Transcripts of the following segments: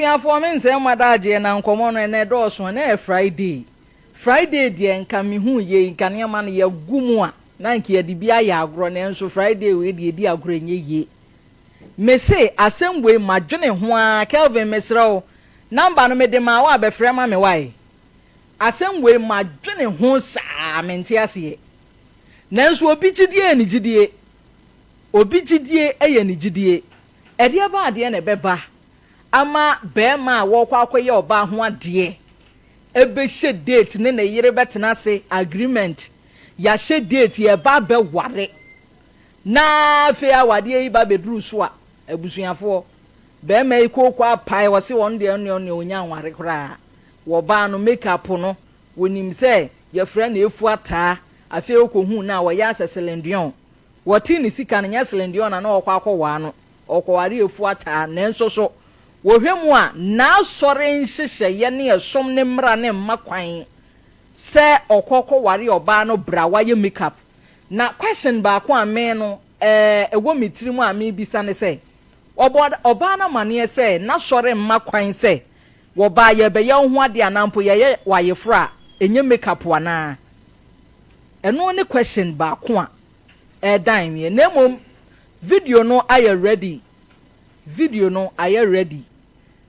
Abusuafoɔ me nsɛm mu adagyeɛ na nkɔmmɔ no ɛnɛ ɛdɔɔso ɛnɛ yɛ Friday. Friday deɛ nka mehu yei nka nneɛma no yɛgu mu a na nka yɛde bi ayɛ agorɔ nanso Friday wei deɛ yɛdi agorɔ ɛnyɛ yie. Mese asɛm wei madwene ho ara Kelvin mesrɛ wo number no mede maa wo a bɛfrɛ ma me wae. Asɛm wei madwene ho saa mente aseɛ. Nanso obi gyidie yɛ ne gyidie. Obi gyidie yɛ ne gyidie. Ɛdeɛ ba adeɛ na ɛbɛba ama barima a wɔrekɔ akɔyɛ ɔbaa ho adeɛ ɛbɛhyɛ date ne ne yere bɛtena ase agreement yɛahyɛ date yɛreba abɛware na afei awadeɛ yi ba bɛduru so a abusuafoɔ barima yi kooko apae ɔse ɔno deɛ ɔno deɛ ɔnya nware koraa wɔbaa no make up no wɔnim sɛ yɛfrɛ no efu ataa afei ɔkɔhuu no a ɔyɛ asɛ Celine Dion Wɔtee ne sika no, nyɛ Celine Dion na na ɔrekɔ akɔwaa no, ɔrekɔware Afua Taa. Nanso so wɔhwɛ mu a, n'asɔre nhyehyɛeɛ ne ɛsom ne mmara no mma kwan sɛ ɔkɔ kɔware ɔbaa no berɛ a wayɛ make up? Na question baako a me no ɛwɔ me tirim a mebisa ne sɛ, wɔbɔ ɔbaa no amaneɛ sɛ n'asɔre mma kwan sɛ wɔbaa yɛrebɛyɛ wo ho adeɛ anaa mpo yɛyɛ wo ayeforɔ a, ɛnyɛ make up anaa? Ɛno ne question baako a ɛredan meɛ. Na mmom video no ayɛ ready. Video no ayɛ ready.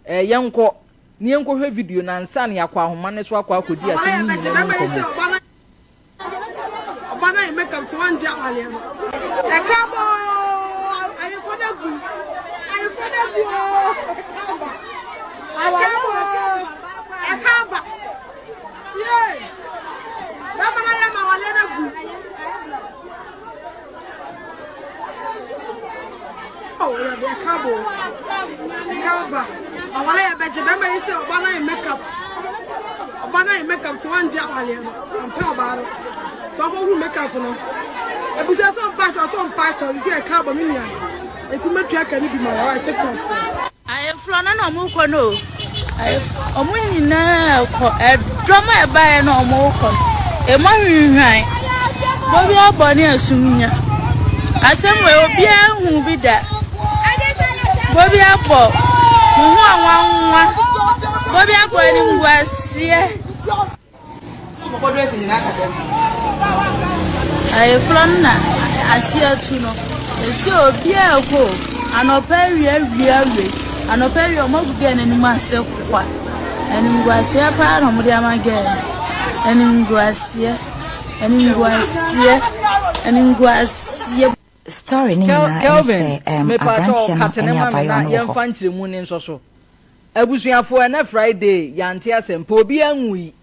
Eh, yɛnkɔ na yɛnkɔhwɛ video no ansa na yɛakɔ ahoma no so akɔ akɔdi asɛm no nyinaa mu nkɔmmɔ. Ɔba no ayɛ makeup sɛ wangye awareɛ no. Ɛka bɔ ayefo no agu. Ayefo no agu oo. Ɛka bɔ ɛka ba. Yee. Bɛma no ayɛ ma awareɛ no agu. Ɛka bɔ ɛka ba. Awareɛ yɛ bɛgye bɛma yi sɛ ɔba no ayɛ makeup. Ɔbaa no ayɛ make up sɛ wangye awareɛ no ɔmpɛ ɔbaa no sɛ ɔmo hu make up no ebisa sɛ ɔmpa akyɛw sɛ ɔmpa akyɛw nti ɛka abɔ me nua eti mɛtua ka no bi ma wɔn tiktok fo. Ayeforɔ no na ɔmo kɔ no o. Ayeforɔ ɔmo nyinaa kɔ ɛdɔm a ɛbaeɛ na ɔmo kɔ no emu ahwinhwan bobi abɔ ne asum nya asɛm wei obiara nhu bi da. Bobi abɔ mo ho anwanwa. Bobi abɔ animguaseɛ. Ayeforɔ no na ase atu no. Ɛsɛ obiara kɔ o. Anɔpa awia awia awie. Anɔpa awia wɔn agu gɛɛ no anim ase kwa. Animguaseɛ paa na wɔde ama gɛɛ no. Animguaseɛ, animguaseɛ, animguaseɛ. Story no Kel nyinaa ne Kelvin, sɛ ɛɛm mepaakyɛw abranteɛ no kate ne ne ma me abaayewa na no wɔ hɔ. yɛmfa nkyerɛmu no nsɔ so. Abusuafoɔ, ɛnɛ Friday, yɛante asɛm pa, obiara nwui.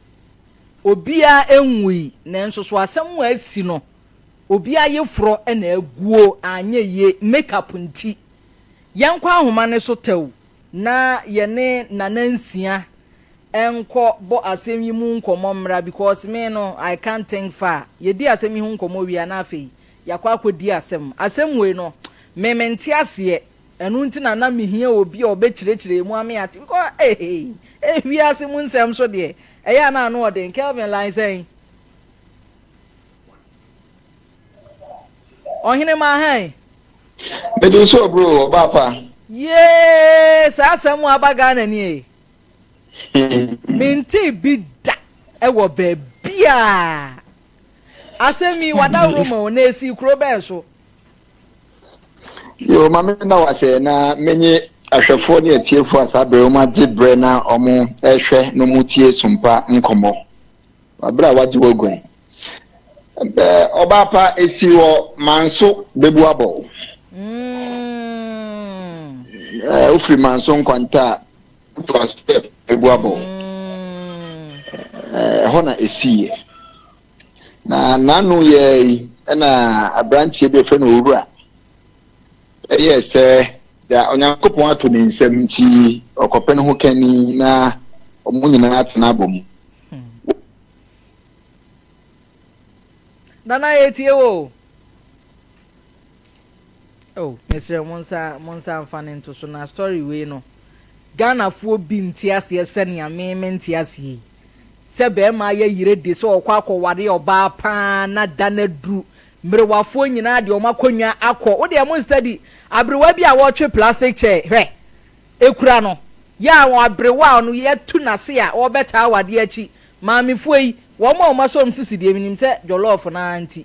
Obiara nwui, nanso so asɛm a asi no, obi ayeforɔ na aguo, anyɛ yie, make up nti. Yɛnkɔ ahoma no so tɛw na yɛne Nana Nsia nkɔ bɔ asɛm yi mu nkɔmmɔ mmra because me no, I can't think far. Yɛdi asɛm yi ho nkɔmmɔ wie a na afei Yɛakɔ akɔdi asɛm. Asɛm wei no, me mente aseɛ. Ɛno nti na na mehia obi a ɔbɛkyerɛkyerɛ mu ame ate. Because eh, eh, wiase mu nsɛm so deɛ, ɛyɛ a na ano ɔden. Kelvin line sɛn? Ɔhene ma han. Mede nso ɔbro ɔbaa pa. Yee, saa asɛm aba Ghana nie. Mentee bi da ɛwɔ baabiaa. Asɛm yi, w'adaworo ma o, na esii kuro bɛn so? Yo, ma me nna wo ase na menye ahwɛfoɔ ne atiefoɔ a saa berɛ wɔn agye berɛ na wɔn rehwɛ na wɔn tie Sompa nkɔmmɔ. Berɛ a wagye w'aguan. Ɔbaa pa esi wɔ Manso bɛbu abɔ wo. Wofiri Manso nkwanta a woto ase bɛbu abɔ wo. Ɛhɔ na esiiɛ. Na n'ano yɛ yi ɛna aberanteɛ bi a yɛfrɛ no Owura ɛyɛɛ sɛ da Onyankopɔn ato ne nsam nti ɔkɔpɛ ne ho kani na wɔn nyinaa atena abɔ mu. Nana yɛtie wo o. Oh mesrɛ mo nsa mo nsa nfa no nto so na story wei no Ghanafoɔ bi nte aseɛ sɛnea me mente aseɛ yi sɛ bɛɛma ayɛ yere de sɛ ɔkɔ akɔware ɔbaa paa na da no aduru mmerewafoɔ nyinaa de wɔn akonnwa akɔ wo deɛ mo study aberewa bi a wɔtwe plastic chair hwɛ ekura no. Yɛ a wɔn aberewa a ɔno yɛatu n'ase a ɔrebɛtaa awadeɛ akyi. Maamefoɔ yi, wɔn a wɔn asɔ wɔn sisi deɛ menim sɛ jɔlɔɔfo no ara nti.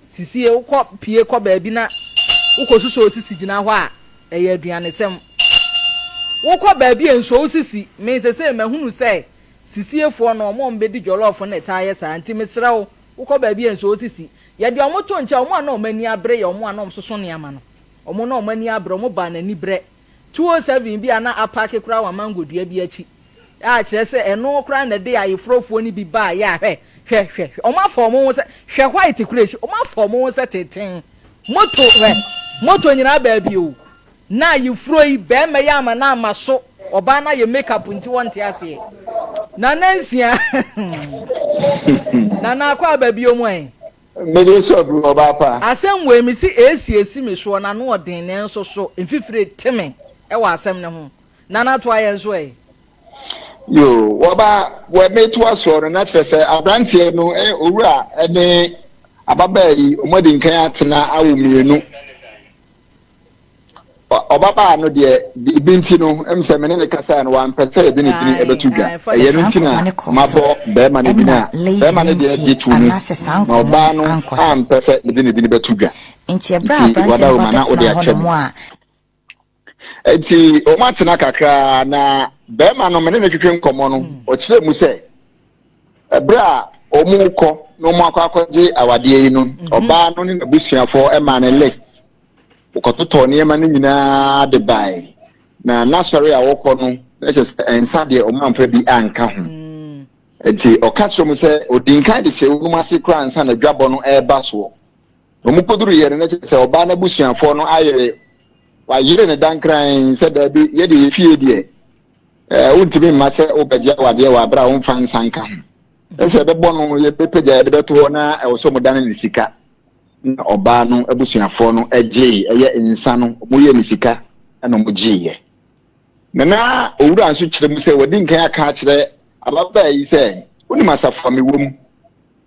Sisie, wokɔ pue kɔ baabi na wokɔsusɔ wo sisi gyina hɔ a, ɛyɛ aduanesɛm. Wokɔ baabi a nsɔ wo sisi. Me sesei mahunu sɛ sisiefoɔ no, wɔn a wɔbɛdi jɔlɔɔfo no na ɛtaa yɛ saa. Nti mesrɛ wo, wokɔ baabi a nsɔ wo sisi. Yɛde wɔn to nkyɛn, wɔn a na wɔn ani abere yɛ wɔn a na wɔsoso nneɛma no. Wɔn na wɔn ani abere, wɔbaa no aniberɛ. 207 bi a na apaake koraa wɔ mango dua bi akyi a kyerɛ sɛ ɛno koraa na ɛde ayeforɔfoɔ no bi baeɛ a hwɛ, hwɛ, hwɛ, hwɛ, wɔn afa wɔn ho sɛ, hwɛ white koraa akyi, wɔn afa wɔn ho sɛ teten, moto, hwɛ, moto nyinaa baabi o, na ayeforɔ yi, bɛrima yi ama no ama so, ɔbaa no ayɛ make up nti wɔnte aseɛ. Nana nsia, Nana akɔ aba bio mu ɛ. Mede sɔ duru ɔbaa pa. Asɛm wei me se esi esi me soɔ n'ano ɔden nanso so mfifire te me wɔ asɛm no ho. Nana toa yɛn so ɛ. Yoo wɔba wɔ metoa soɔ no na kyerɛ sɛ abranteɛ no ɛyɛ owura ɛne ababaa yi wɔn adi nkan atena awo mmienu. Ɔbabaa no deɛ, biribi nti no, ɛm sɛ me ne no kasaeɛ no, wampɛ sɛ yɛde ne dini bɛto dwa. Sɛ Ɛyɛ no saa nti nkɔmmɔ na no kɔɔ so mabɔ barima no dini na a, lady barima no no deɛ ntie gye too mu, anaasɛ saa na nkɔmmɔ ɔbaa no no ankɔ so. ampɛ sɛ mede ne dini bɛto dwa. Enti ɛberɛ a Nti aberanteɛ no ba wadaworoma na wode bɛtenaa akyɛ hɔnom me. a, Nti wɔatena kakra na barima no, me ne no twetwe nkɔmmɔ no, ɔkyerɛɛ mu sɛ, ɛberɛ a wɔrekɔ na wɔakɔ akɔgye awadeɛ yi no, ɔbaa no ne n'abusuafoɔ maa no list. Wɔkɔtotɔɔ nneɛma no nyinaa de bae, na n'asɔre a wɔkɔ no, na kyerɛ sɛ nsa deɛ wɔamfa bi anka ho. Enti ɔka kyerɛ wɔn sɛ ɔdi nkan de hyɛ wɔn ase koraa ansa na dwabɔ no reba soɔ. Na wɔkɔduruiɛ no, na kyerɛ sɛ ɔbaa no abusuafoɔ no ayere, wɔayere no dankran sɛ daabi, yɛ deɛ yɛfie deɛ, ɛɛ wontumi mma sɛ wobɛgye awadeɛ wɔ abere a womfa nsa nka ho. Ɛsɛ ɛbɛbɔ no, yɛbɛpagya yɛde bɛto hɔ na ɛwɔ sɛ wɔdane ne sika. Na ɔbaa no abusuafoɔ no gyee ɛyɛ nsa no, wɔyɛɛ no sika na wɔgyeeɛ. Na na owura nso kyerɛ mu sɛ wadi nkan aka akyerɛ ababaa yi sɛ, wonim asafo a mewɔ mu,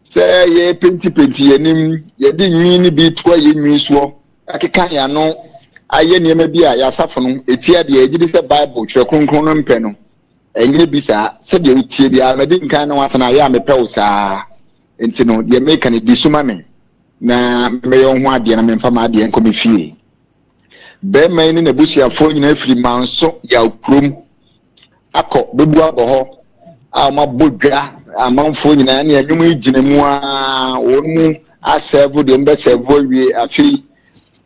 sɛ yɛpentipenti yɛn anim, yɛde nwi no bi toa yɛn nwi soɔ, akeka yɛn ano ayɛ nneɛma bi a yɛn asafo no ɛtia deɛ yɛgye di sɛ Bible, Twerɛ Kronkron no mpɛ no, ɛnyɛ bi saa. Sɛdeɛ wotie biara, madi nkan ne wo atena, ɛyɛ a mepɛ wo saa. Enti no, deɛ meka no, di so ma me, na memmɛyɛ wo ho adeɛ na memfa m'adeɛ nkɔ me fie. Barima yi ne n'abusuafoɔ nyinaa firi Manso Yaw kurom akɔ bɛbu abɔ hɔ a wɔabɔ dwa amanfoɔ nyinaa ne anwom yi gyina mu a wɔn mu asɛɛvo deɛ wɔbɛsɛɛvo awie. Afei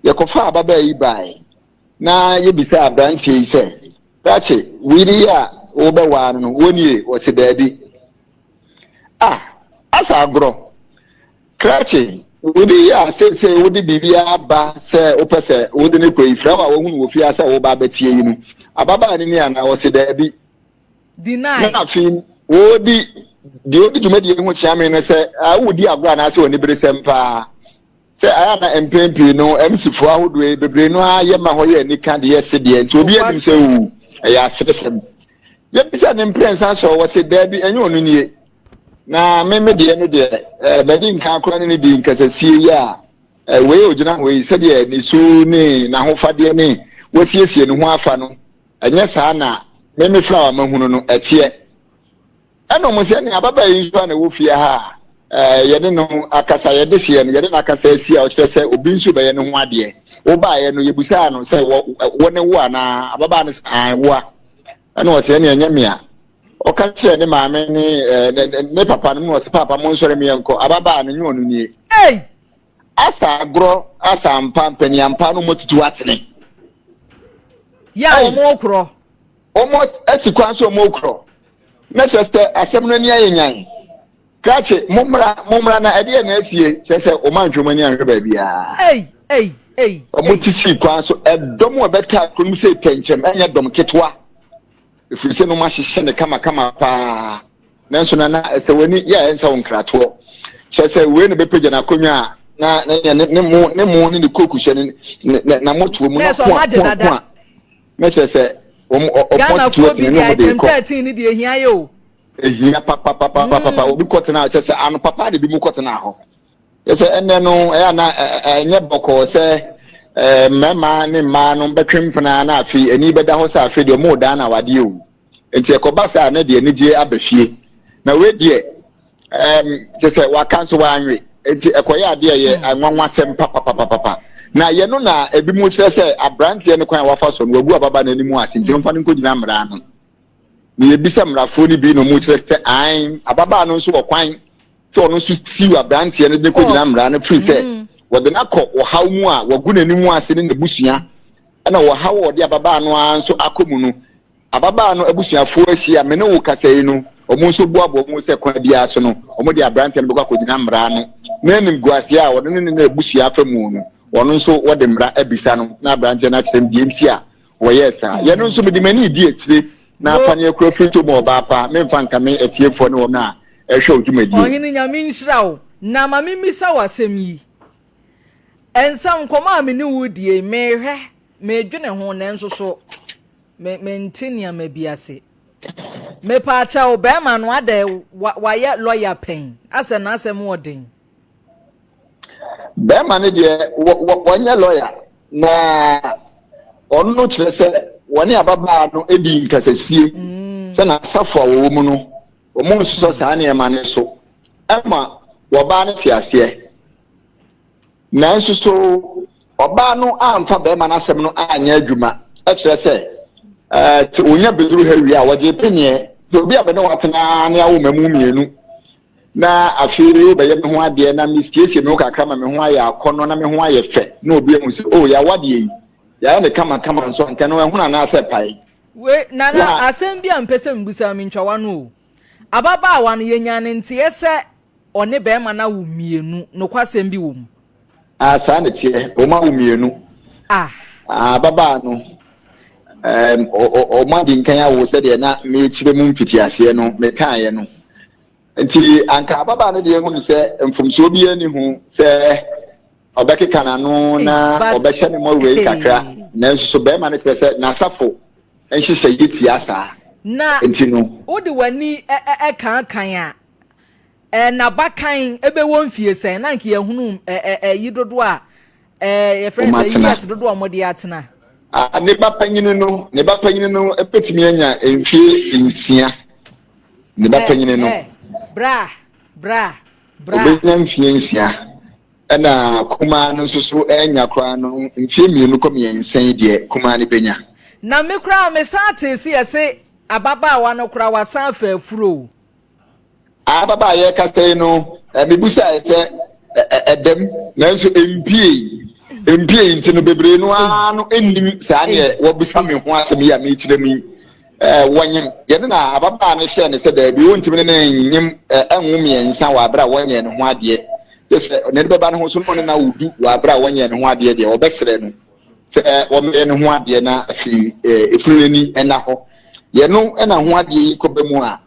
yɛkɔfaa ababaa yi bae na yɛbisaa aberanteɛ yi sɛ, Krakye, wo yere yi a wobɛwaa no no, wɔnie? Ɔse daabi. Ah, asa agorɔ. Krakye, wode yi a seesei wode biribiara aba sɛ wopɛ sɛ wode no kɔ yi, frɛ wo a wahunu wɔ fie ha sɛ woreba abɛteɛ yi no, ababaa no ni anaa? Ɔse daabi. Deny. Na afei wɔdi deɛ ɔdi dwumadie ho kyea me no sɛ, ah, wodi agorɔ anaasɛ w'aniberesɛm paa. Sɛ ayɛ a na mpɛn pii no MC foɔ ahodoɔ yi bebree no ara yɛ ma hɔ yɛ anika de yɛ sedeɛ nti obi anim sɛ oo ɛyɛ aseresɛm. Yɛbisa ne mprɛnsa sɛ ɔwɔ se daabi ɛnyɛ ɔno nie. Na me me deɛ no deɛ eh, madi nkan koraa ne ne di nkasasie yi a eh, wei a ɔgyina hɔ yi sɛdeɛ ne su ne n'ahofadeɛ ne wasiesie ne ho afa no ɛnyɛ saa na me me flower mahunu no ɛteɛ. Ɛna wɔn sɛ, Nea ababaa yi nso a na ɛwɔ fie ha a yɛne no akasa, yɛde hyeɛ no, yɛne no akasa asi a ɔkyerɛ sɛ obi nso bɛyɛ ne ho adeɛ. Wobaeɛ no, yɛbusaa no sɛ, wɔ wo ne wo anaa? Ababaa no sɛ, ae, woa. Ɛna ɔsɛ, ɛne ɛnyɛ mea. Ɔka kyerɛɛ ne maame ne ne, ne papa no mu, ɔsɛ, paapa, monsɔre meɛnkɔ. Ababaa no, nyɛ ɔno nie. Ei! Asa agorɔ, asa ampa, mpaniampa no motutu atene. Yɛ a wɔn korɔ. Wɔn asi kwan so wɔn korɔ. Na kyerɛ sɛ asɛm no ani ayɛ nyan. Krakye, mommra, mommra na ɛdeɛ na asie, kyerɛ sɛ wɔn anhwɛ wɔn ani anhwɛ baabiara. Ei, ei, ei, Wɔn ti sii kwan so, ɛdɔm a ɛbɛtaa kuro no mu sɛ tɛnkyɛm, ɛnyɛ dɔm ketewa. Ɛfiri sɛ na wɔn ahyehyɛ no kamakama paa. Nanso na na ɛsɛ w'ani yɛ a ɛnsɛ wo nkratoɔ. Kyerɛ sɛ wei na bɛpagya n'akonnwa a na ne ne ne mo ne mo ne ne koku hyɛ ne ne n'amotoɔ mu Na na ɛsɛ ko wɔn a agye ko a ko dada. a na kyerɛ sɛ wɔn ɔ ɔpɔn tutu Ghanafoɔ bi atene ne deɛ wɔn de item rekɔ. 13 no deɛ ehia yɛ o. Ehia papapapapapa obi kɔtena hɔ kyerɛ sɛ ano papa de bi mu kɔtena hɔ. Kyerɛ sɛ ɛnɛ no ɛyɛ na ɛnyɛ bɔkɔɔ sɛ mmarima ne mmaa no bɛtwe mpena na afei ani bɛda hɔ sɛ afei deɛ wɔn redan na awadeɛ o. Nti ɛkɔba saa na deɛ anigyeɛ aba fie. Na wei deɛ ɛɛm kyɛ sɛ waka nso wanwe. Nti ɛkɔyɛ adeɛ ɛyɛ hmm. anwanwasɛm papapapapa. Na yɛ no na ebi mu kyerɛ sɛ aberanteɛ no kwan a wafa so no wagu ababa n'anim ase nti no mfa no nkɔgyina mmara ano. Na yɛbisa mmarafoɔ no bi na ɔmo kyerɛ sɛ ae ababaa no nso wɔ kwan sɛ ɔno nso siw aberanteɛ no de kɔgyina mmara no firi sɛ mm. wɔde no akɔ ɔhaw mu a wagu n'anim ase ne n'abusua ɛna ɔhaw a ɔde ababaa no ara nso akɔ mu no Ababaa no abusuafoɔ ahyia a me ne wo kasa yi no, wɔn nso boaboa wɔn ho sɛ kwan biara so no, wɔde aberanteɛ no bɛkɔ akɔgyina mmara ano. Na animguaseɛ a ɔno ne ne n'abusua afa mu no, wɔn nso wɔde mmara abisa no, na aberanteɛ no akyerɛ no deɛ nti a wɔyɛɛ saa. Yɛno nso, mede m'ani redi akyire na afa ne akura firi to mu ɔbaa pa, memfa nkame atiefoɔ ne wɔn a ɛrehwɛ wo dwumadie. Ɔhene Nyame nhyira wo. Na ma memmisa wo asɛm yi. Ɛnsɛ nkɔmmɔ a me ne wo redie yi, mehwɛ Medwene ho nanso so me mente nneɛma bi ase. Mepaakyɛw, bɛrima no adɛ wayɛ lɔya pɛn? Asɛ n'asɛm wɔ den. Bɛrima no deɛ wɔnyɛ lɔya na ɔno no kyerɛ sɛ wɔne ababaa no di nkasasie mm. sɛ n'asafo a wɔwɔ mu no wɔn nsosɔ saa nneɛma no so ɛma wɔbaa no te aseɛ. Nanso so ɔbaa no amfa barima no asɛm no anyɛ adwuma? Ɛkyerɛ sɛ, sɛ onya beduru ha wie a, wɔgye peneɛ sɛ obi a me ne watena ne awo mmamu mmienu na afei wobɛyɛ me ho adeɛ na mesiesie me ho kakra ma me ho ayɛ akɔnnɔ na me ho ayɛ fɛ na obi ahu sɛ o oh, yɛawa deɛ yi yɛayɛ ne kamakama nso anka no ɛhono anaasɛ pae. Wei nana asɛm bi a mpɛ sɛ mbisa mentwa w'ano o. Ababaawa no yɛnyaa ne nteɛ sɛ Ɔne barima no awo mmienu. Nokwasɛm bi wɔ mu. Ah, saa na ɛteɛ. Wɔn awo mmienu. Ah. Ah, ababaa no, um, wɔn adi nkan awo sɛdeɛ na mekyerɛ mu mfitiaseɛ no, mekaeɛ no. Nti anka ababaa no deɛ hunu sɛ mfomsoɔ biara ni ho sɛ ɔbɛkeka n'ano na ɔbɛhyɛ ne mmɔwerɛ yi kakra. Nanso so barima no kyerɛ sɛ n'asafo nhyehyɛeɛ tia saa. Na nti no. Wode w'ani ɛkankan a, Eh, n'abakan bɛwɔ mfie sɛn? Na nka yɛhunu eh, eh, eh, yi dodoɔ a eh, yɛfrɛ no sɛ years dodoɔ a wɔde atena. Ah, ne ba panyini no, ne ba panyini no bɛtumi anya mfie nsia. Ne ba panyini no. Eh, bra, bra, bra. Obɛnya mfie nsia. Ɛna kumaa no nso so anya koraa no mfie mmienu kɔ mmiɛnsa yi deɛ kumaa no bɛnya. Na me koraa mesan tee se yɛse ababaawa no koraa wasan afa afuro o. Ababaa a yɛrekasa yi no, mibisae sɛ ɛdɛm, nanso empiei. Empiei nti no, bebree no ara no nnim saa neɛ wɔbisa me ho asɛm yi a merekyerɛ mu yi. Wɔnyem. Yɛne na ababaa no hyɛɛ no sɛ daabi, wɔntumi ne no nnyem nwo mmiɛnsa wɔ abere a wɔnyɛɛ ne ho adeɛ. Gye sɛ n'ani bɛba ne ho so na ɔne no awo du wɔ abere a wɔnyɛɛ ne ho adeɛ deɛ, wɔbɛsrɛ no sɛ wɔmmɛyɛ ne ho adeɛ na afei efunu no ani nna hɔ. Yɛno na ho adeɛ yi kɔba mu a,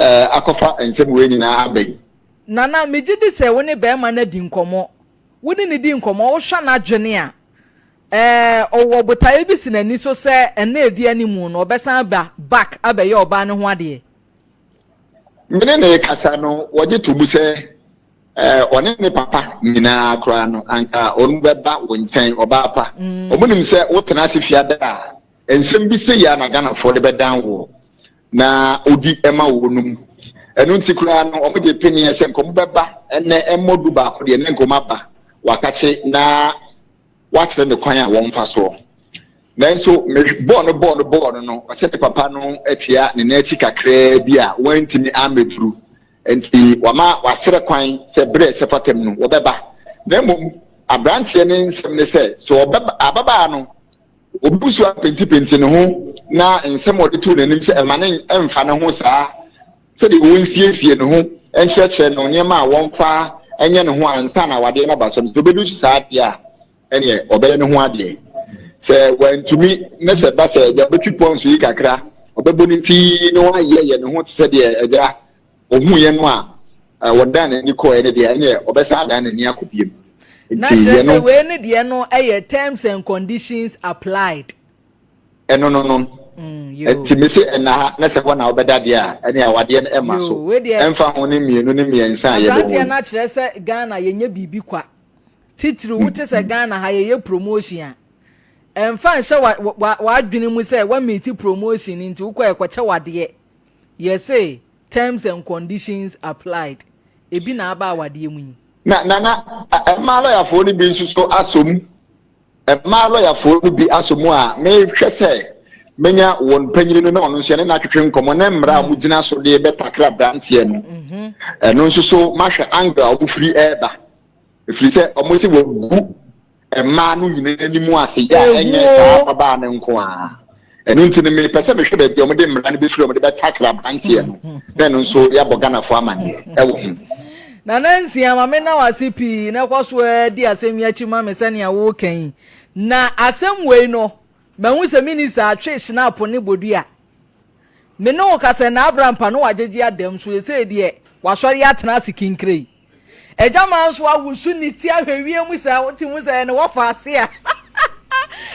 akɔfa nsɛm wei nyinaa aba yi. Nana, megye di sɛ wo ne barima no adi nkɔmmɔ. Wo ne no di nkɔmmɔ, wohwɛ n'adwene a, ɛɛ, ɔwɔ botaeɛ bi si n'ani so sɛ nna a ɛdi anim no, ɔbɛsan aba back abɛyɛ ɔbaa no ho adeɛ. Me ne no rekasa no, wɔgye to mu sɛ ɛɛ, ɔne ne papa nyinaa koraa no, anka wɔn bɛba wo nkyɛn, ɔbaa pa. Wɔnim sɛ wotena ase fiada a, nsɛm bi sei ara na Ghanafoɔ de bɛdan woɔ. na odi ma wɔnom. Ɛno nti koraa no, wɔgye peneɛ sɛ nka wɔbɛba ɛnɛ mmɔ du baako deɛ na nka wɔaba wakakye na wakyerɛ ne kwan a wɔmfa soɔ. Nanso bɔɔ no bɔɔ no bɔɔ no no, ɔsɛ ne papa no atia ne nan akyi kakraa bi a wantumi ammɛduru. Nti wama wasrɛ kwan sɛ berɛ a ɛsɛ fata mu no wɔbɛba. Na mmom aberanteɛ ne nsɛm ne sɛ, sɛ ɔbɛba ababaa no Obi so apentipenti ne ho na nsɛm a ɔde too n'anim sɛ ɛma ne mfa ne ho saa, sɛdeɛ wɔnsiesie ne ho nkyerɛkyerɛ no nneɛma a wɔmfa nyɛ ne ho ansa na awadeɛ no aba so no, sɛ ɔbɛdu so saa deɛ a, ɛneɛ ɔbɛyɛ ne ho adeɛ. Sɛ wantumi ne sɛ ba sɛ agya bɛtwi pɔnso yi kakra, ɔbɛbɔ ne ti na wayɛyɛ ne ho te sɛ deɛ agya Ohuiɛ no a wɔdan n'ani kɔeɛ no deɛ, ɛneɛ ɔbɛsan adan n'ani akɔ biom. Na kyerɛ sɛ wei no deɛ no yɛ terms and conditions applied. Ɛno no no. Nti me se ɛna ha na sɛ hɔ na wobɛda deɛ a, ɛne awadeɛ no ɛma so. Ɛmfa ho ne mmienu ne mmiɛnsa a yɛbɛwɔ yi. Aberanteɛ no akyerɛ sɛ Ghana yɛnyɛ biribi kwa. Titiriw wote sɛ Ghana ha yɛyɛ promotion a. Ɛmfa nhyɛ w'adwene mu sɛ woameeti promotion nti wokɔ ɛkɔkyɛ w'adeɛ. Yɛse terms and conditions applied. Ebi na aba awadeɛ mu yi. Na Nana, mmaa lɔyafoɔ no bi nso so asɔ mu. Mmaa lɔyafoɔ no bi asɔ mu a mehwɛ sɛ menya wɔn panyini no na ɔno nso yɛne no atwetwe nkɔmmɔ ne mmara a wɔgyina so de bɛtakra aberanteɛ no. Ɛno nso so mahwɛ angle a wɔfiri ɛreba. Ɛfiri sɛ wɔn sɛ wɔagu mmaa no nyinaa anim ase yɛ a ɛnyɛ saa ababaa no nko ara. Ɛno nti no mepɛ sɛ mehwɛ baabi a wɔde mmara no bɛfiri a wɔde bɛtakra aberanteɛ no na ɛno nso yɛabɔ Ghanafoɔ amanneɛ ɛwɔ ho. Nana Nsia, ma menna wo ase pii na kɔ so ara di asɛm yi akyi ma me sɛnea woreka yi. Na asɛm wei no, mahu sɛ minista atwe Schnapp ne bodua. Me ne wo kasa nnɛ Abrampa na wagyegye adam so seesei deɛ wasɔre atena ase kinkrei. Agyama nso awosu ne ti ahwɛ wiem sɛ wote mu sɛ ɛne wɔfa ase a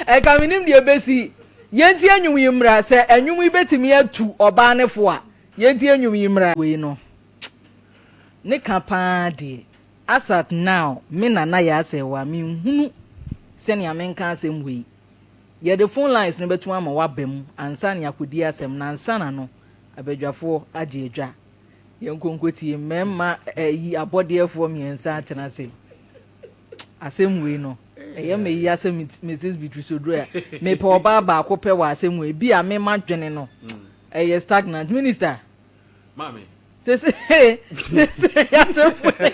ɛka menim deɛ ɛbɛsi. Yɛntie nnwom yi mmra, sɛ nnwom yi bɛtumi atu ɔbaa ne fo a, yɛntie nnwom yi mmra. Wei no ne ka paa deɛ as at now me nana yɛ asɛewa menhunu sɛnea menka asɛm wei. Yɛde phone lines no bɛtum ama woaba mu ansa na yɛakɔdi asɛm no ansa na no abadwafoɔ agye adwa. Yɛnkɔ nkɔtie mmarima ayi abɔdeɛfoɔ mmiɛnsa atena ase. Asɛm wei no ɛyɛ me ya sɛ Mrs. Beatrice Oduro a mepɛ ɔbaa baako pɛ wɔ asɛm wei bi a me madwene no ɛyɛ stagnant. Minister. Maame. Sese sese asɛm wei.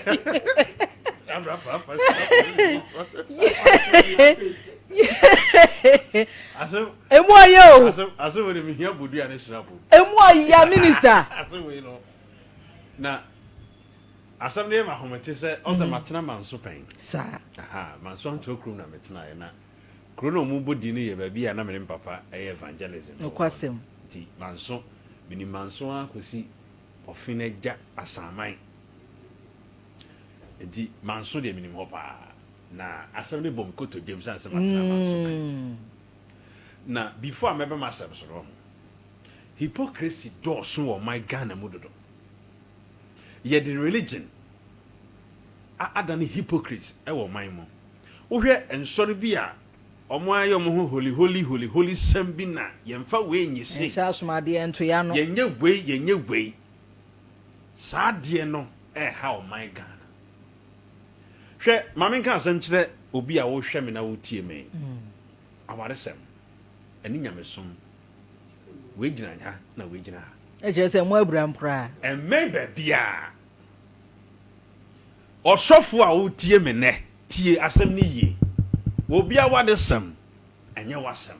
Emu ayɛ o. Asɛm wei de mehia bodua ne hyirapo. Emu ayɛ minister. Asɛm wei no na asɛm no yɛ ma ahomete sɛ ɔsɛ matena manso pɛn. Saa. Aha manso ankyerɛ kurom na metenaeɛ na kuro no a wɔbɔ din no yɛ baabi a na me ne me papa ɛyɛ evangelism. Nokwasɛm. Nti manso menim manso ara kɔsi ɔfe no agya asaman. Nti manso deɛ menim hɔ paa. Na asɛm no bɔ me kotodwe mu sane sɛ matena manso pɛn. Na before a mɛba m'asɛm so no, wahu, hypocrisy dɔɔso wɔ ɔman Ghana mu dodo. Yɛde religion a adane hypocrites wɔ ɔman mu. Wohwɛ nsɔre bi a wɔayɛ wɔn ho holy holy holy holy sɛm bi na yɛmfa wei nye sei. Yɛnhyɛ asomadeɛ nto yɛn ano. Yɛnyɛ wei yɛnyɛ wei. Saa adeɛ no ɛreha ɔman Ghana. Hwɛ, ma menka asɛm kyerɛ obi a wohwɛ me na wotie me. Awaresɛm ɛne nyamesom, wei gyina ha na wei gyina ha. Ɛkyerɛ sɛ mo aburam koraa. Ɛmmɛn baabiara. Ɔsɔfo a wotie me nnɛ, tie asɛm no yie. Obi awaresɛm, ɛnyɛ w'asɛm.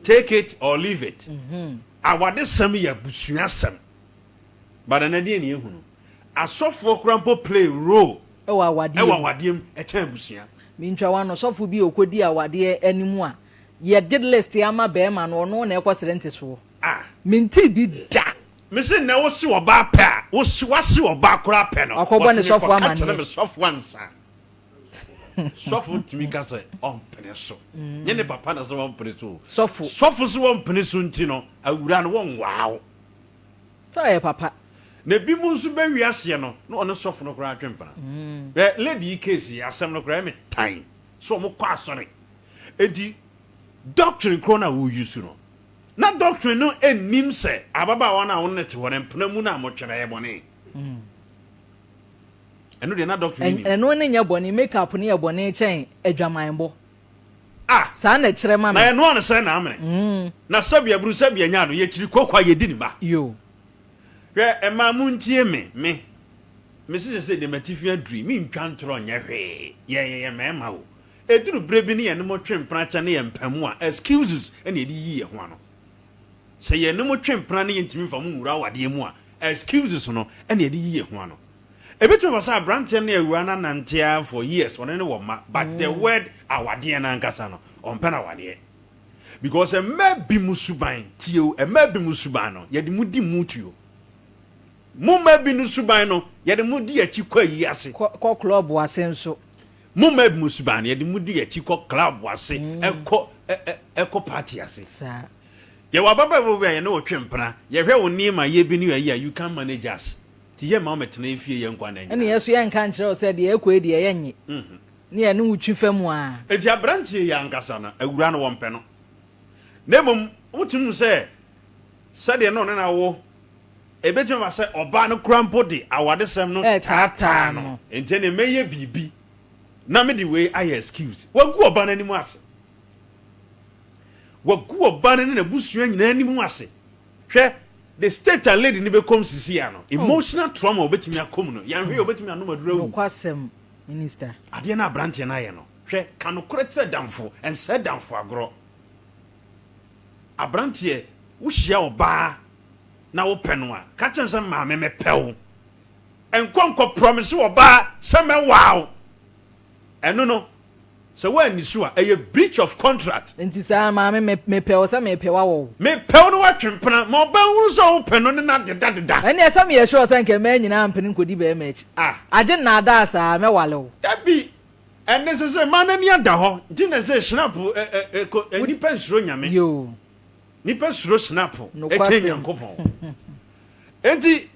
Take it or leave it. Awadesɛm yɛ abusuasɛm. But ɛnɛ deɛ ne yɛhu no, asɔfoɔ koraa mpo play role Ɛwɔ awadeɛ ɛwɔ mu. awadeɛ mu ɛkyɛn abusua. Mentwa w'ano, sɔfo bi a ɔkɔdi awadeɛ anim a, yɛde list ama barima no, ɔno na ɛkɔsrɛ ntesoɔ. Ah. Mentee bi da. Mese nnɛ wose ɔbaa pɛ a, wose wase ɔbaa koraa pɛ no, Wakɔbɔ ne wɔse sɔfo mekɔka kyerɛ amaneɛ. me sɔfo ansa. Sɔfo ntumi ka sɛ ɔmpene so. Nyɛ ne papa na sɛ ɔmpene so o. Sɔfo. Sɔfo se ɔmpene so nti no, awura no wɔnwaa wo. Sɛ ɔyɛ papa. Na ebinom nso bɛ wiaseɛ no na ɔne sɔfo no koraa twe mpena. Hwɛ lady yi case yi asɛm no koraa ɛyɛ me tan sɛ ɔmo kɔ asɔre enti doctrine korɔ no a wo use no na doctrine no nnim sɛ ababaawa no a wo ne no te hɔ no mpena mu no a motwe no ɛyɛ bɔne. Ɛno deɛ na doctrine no nim. Ɛno ne nyɛ bɔne make up no yɛ bɔne kyɛn adwamanbɔ. Ah! Saa na ɛkyerɛ ma Na me. yɛnoa no sɛn na amene? Na sɛbi aburu sɛbi anya no, yɛkyiri koko a yɛdi ne ba. Yo. Hwɛ, mmaa montie me, me, mese sɛsei deɛ m'atifi aduru yi, mentwa ntorɔ nyɛ hwee, yɛn yɛyɛ mmarima o, ɛduru berɛ bi ne yɛne mo twe mpena kyɛ ne yɛn mpa mu a, excuses na yɛde yiyi yɛn ho ano. Sɛ yɛne mo twe mpena ne yɛntumi mfa mo nwura awadeɛ mu a, excuses no na yɛde yiyi yɛn ho ano. Ɛbɛtumi aba sɛ aberanteɛ no ne awuraa no anante ara for years, ɔne no wɔ mma, but the word awadeɛ no ankasa no, ɔmpɛ no awadeɛ. Because mmaa bi mo suban, tie o, mmaa bi mo suban no, yɛde mo di mu tuo. Mo mmaa bi no suban no, yɛde mo di akyi kɔ ayi ase. Kɔ kɔ club ase nso. Mo mmaa bi mo suban no, yɛde mo di akyi kɔ club ase, ɛkɔ ɛ ɛ ɛkɔ party ase. Saa. Yɛwɔ ababaawa bi a yɛne wo twe mpena, yɛhwɛ wo nneɛma yɛ bi ne ayi a, you can't manage us. Nti yɛmma wo mmɛtena yɛn fie yɛn nkwa nna Ɛne nyinaa. yɛ so yɛnka nkyerɛ wo sɛ deɛ ɛkɔ yi deɛ yɛnnye. Ne yɛne wo twi fa mu a. Enti aberanteɛ yi ankasa no, awuraa no wɔmpɛ no. Na mmom wotumi hu sɛ sɛdeɛ na ɔne no awo, ɛbɛtumi aba sɛ ɔbaa no koraa mpo de awadesɛm no taataa no. Enti ɛnneɛ mɛyɛ biribi na mede wei ayɛ excuse. Wagu ɔbaa no anim ase. Wagu ɔbaa no ne n'abusua nyinaa anim ase. Hwɛ, the state a lady no bɛkɔm sisi a no, emotional trauma a ɔbɛtumi akɔm no, yɛanhwɛ yie a ɔbɛtumi anom aduru awu. Nokwasɛm, Minister. Adeɛ no a aberanteɛ no ayɛ no, hwɛ, ka nokorɛ kyerɛ damfo, ɛnsɛe damfo agorɔ. Aberanteɛ, wohyia ɔbaa na wopɛ no a, ka kyerɛ no sɛ, Maame, mepɛ wo. Nkɔ nkɔ promise ɔbaa sɛ mɛwaa wo. Ɛno no, sɛ woanni so a, ɛyɛ breach of contract. Nti saa, maame, me, mepɛ wo sɛ mepɛ wo awɔ wo. Mepɛ wo na woatwe mpena. Ma ɔbaa nhunu sɛ wopɛ no ne no adedadeda. Ɛnneɛ sɛ meyɛ sure sɛ nka mmaa nyinaa mpene nkɔdi barima akyi. Ah. Agye nnaadaa saa, mɛwale wo. Dabi, ɛnnɛ sɛ sɛ mmaa no ani ada hɔ nti na sɛ Schnapp ɛ, ɛ, ɛ, kɔ, ɛ, nnipa nsuro Nyame. Yoo. Nnipa suro Schnapp kyɛn Nokwasɛm. Nyankopɔn. Enti,